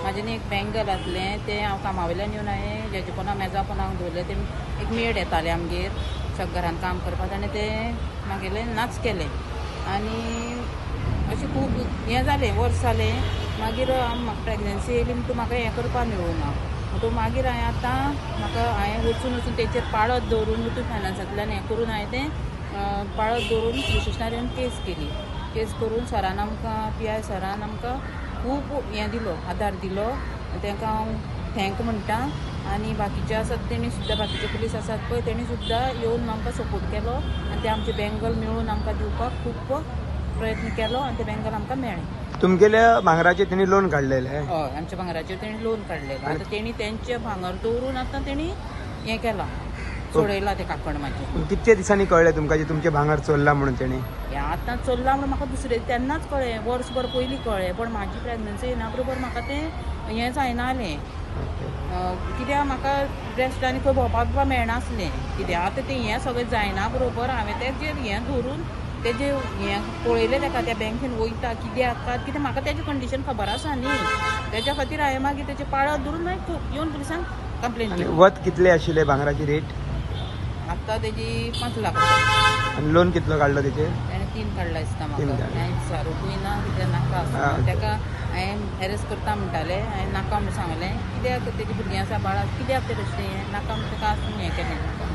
म्हाजें न्ही एक बँगल आसलें तें हांव कामा वयल्यान येवन हांवें जेजे पोंदा मेजा पोंदाक दवरलें. तें एक मेड येतालें आमगेर घरान काम करपाक, ताणें तें म्हागेलें नाच केलें आनी अशें खूब हें जालें, वर्स जालें. मागीर म्हाका प्रेगनन्सी येयली म्हणटकूच म्हाका हें करपाक मेळूं ना म्हणटकूच मागीर हांवें आतां म्हाका हांवें वचून वचून तेचेर पाळत दवरून मुथूट फायनान्सांतल्यान हें करून हांवें तें पाळत दवरून पुलीस स्टेशनार येवन केस केली. केस करून सरान आमकां, पीआय सरान आमकां खूब हें दिलो, आदार दिलो. तांकां हांव thank म्हणटा. आनी बाकीचे आसात तेणी सुद्दां, बाकीचे पुलीस आसात पळय, तेणी सुद्दां येवन आमकां सपोर्ट केलो आनी ते आमचे बँगल मेळून आमकां दिवपाक खूब प्रयत्न केलो आनी ते बँगल आमकां मेळ्ळें. तुमगेल्या भांगराचेर तेणी लोन काडलेलें? हय, आमच्या भांगराचेर तेणी लोन काडलेलें. आतां तेणी तेंचे भांगर दवरून आतां तेणी हें केलां, सोडयलां तें काकण म्हाजें. कितके दिसांनी कळ्ळें तुमकां जे तुमचें भांगर चोरलां म्हणून तेणी? हें आतां चल्लां म्हणून म्हाका दुसरें तेन्नाच कळ्ळें, वर्सभर पयलीं कळ्ळें. पण म्हाजी प्रेगनन्सी येना बरोबर म्हाका तें हें जायना जालें. कित्याक म्हाका रेस्ट आनी खंय भोंवपाक बिवपाक मेळनासलें. कित्याक आतां तें हें सगळें जायना बरोबर हांवें तेजेर हें धरून तेजें हें पळयलें ताका त्या बँकेन वयता कित्याक काय कित्याक म्हाका तेजें कंडिशन खबर आसा न्ही, तेज्या खातीर हांवें मागीर तेजें पाळत धरून मागीर येवन पुलिसांक कंप्लेन आनी केली. वत कितले आशिल्ले भांगराची रेट? आतां तेजी 5 लाख आसा. आनी लोन कितलो काडलो तेचेर? ताणें 3 काडला दिसता 3 म्हाका. काडला. हांवें विचारूंकूय ना कित्याक नाका आसता ताका. हांवें एरेस्ट करता म्हणटाले, हांवें नाका म्हूण सांगलें. कित्याक तेजी भुरगीं आसा, बाळ आसा, कित्याक तें तशें हें नाका म्हूण ताका आसून हें केलें.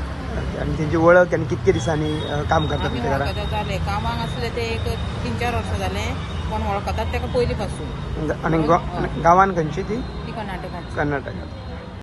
आनी तेंची वळख आनी कितके दिसांनी काम करता आमी तुमच्या घरा? वळखतात जालें, कामाक आसले ते एक 3-4 वर्सां जालें, पण वळखतात ताका पयलीं पासून. आनी गांवान खंयची ती? ती कर्नाटकाची. कर्नाटकात.